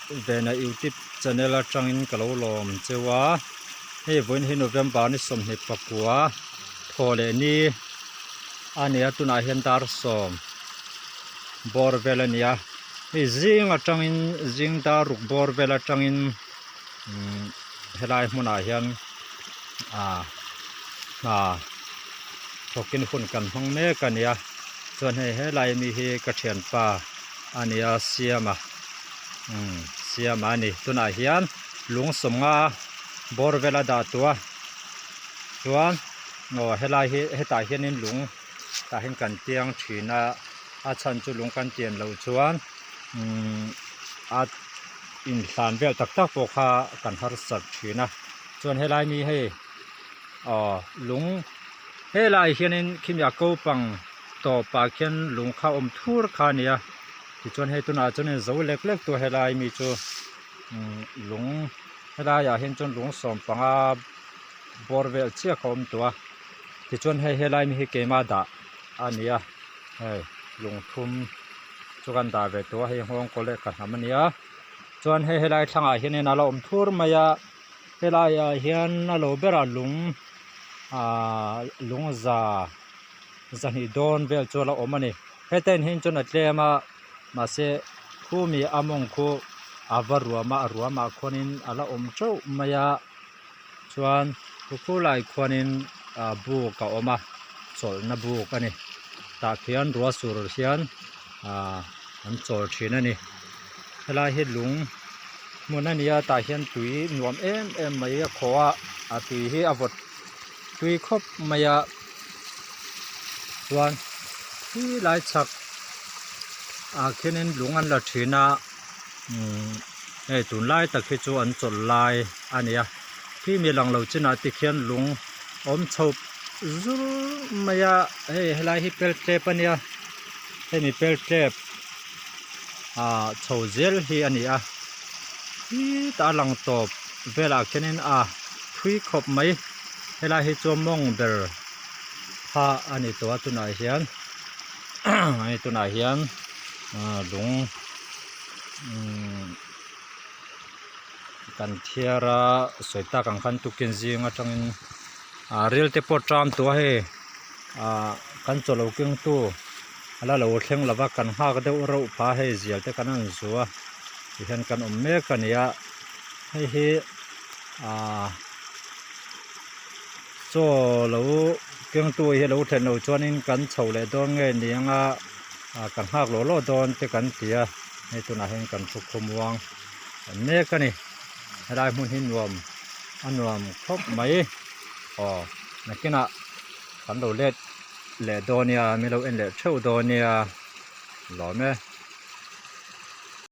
Vena youtube channel atangin ka lo lawm cheu a hei vawiin hi November ni 29 thaw leh ni a ni a tunah hian dar sawm bawr vel a ni a hei zing atangin zing dar ruk bawr vel atangin umm helai hmunah hian ah hna thawkin hun kan hmang mek a ni a chuan hei helai mi hi ka thianpa a ni a Siama umm Siama a ni tunah hian lung sawmnga bawr vel a dah tawh a chuan aw helai hi hetah hianin lung tah hian kan tiang thin a a chhan chu lung kan tian loh chuan umm a inhlan vel tak tak pawh kha kan harsat thin a chuan helai mi hei aw lung helai hianin khimi a ko pang tawpah khian lung kha awm thur kha a ni a tichuan hei tunah chuanin zo lek lek tur helai mi chu umm lung helaiah hian chuan lung sawm panga bawr vel chiah kha a awm tawh a tichuan hei helai mi hi keimah dah a ni a hei lungthum chu kan dah ve tawh a hei nghawng kaw leh ka hnam a ni a chuan hei helai thlangah hianin a la awm thur mai a helaiah hian a lo berah lung ahh lung za zahnih dawn vel chu a la awm a ni heta en hian chuan a tlem a mahse khumi a mawng khu a va ruam a a ruamah khuanin a la awm teuh mai a chuan khulai khuanin ah buk a awm a chawlhna buk a ni tah khian ruah sur hian ah an chawl thin a ni helai hi lung hmun a ni a tah hian tui nuam em em mai a khaw a a tui hi a vawt tui khawp mai a chuan khi lai chhak ah khianin lung an la thin a umm hei tunlai tak hi chu an chawlh lai a ni a khi mi lang lo chinah te khian lung awm chho zur mai a hei helai hi pel tlep a nia hemi pel tlep ah chho zel hi a ni a khitah a lang tawp velah khianin a thui khawp mai helai hi chu mawng ber kha a ni tawh a tunah hian hei tunah hian ah lung umm kan thiar a sawi tak ang khan tukin zing atangin ah ril te pawh ṭam tawh a hei ah kan chaw lo keng tu a la lo thleng lo va kan nghak deuh reuh phah a hei zial te kan han zu a tihian kan awm mek a ni a hei hi ah chaw lo keng tu hi a lo thlen loh chuanin kan chho leh dawn nge ni anga ah kan nghak lawh lawh dawn te kan ti a hei tunah hian kan thu khawmuang mek a ni helai hmun hi nuam a nuam khawp mai aw nakinah kan lo let leh dawn nia min lo en leh theuh dawn nia lawm e.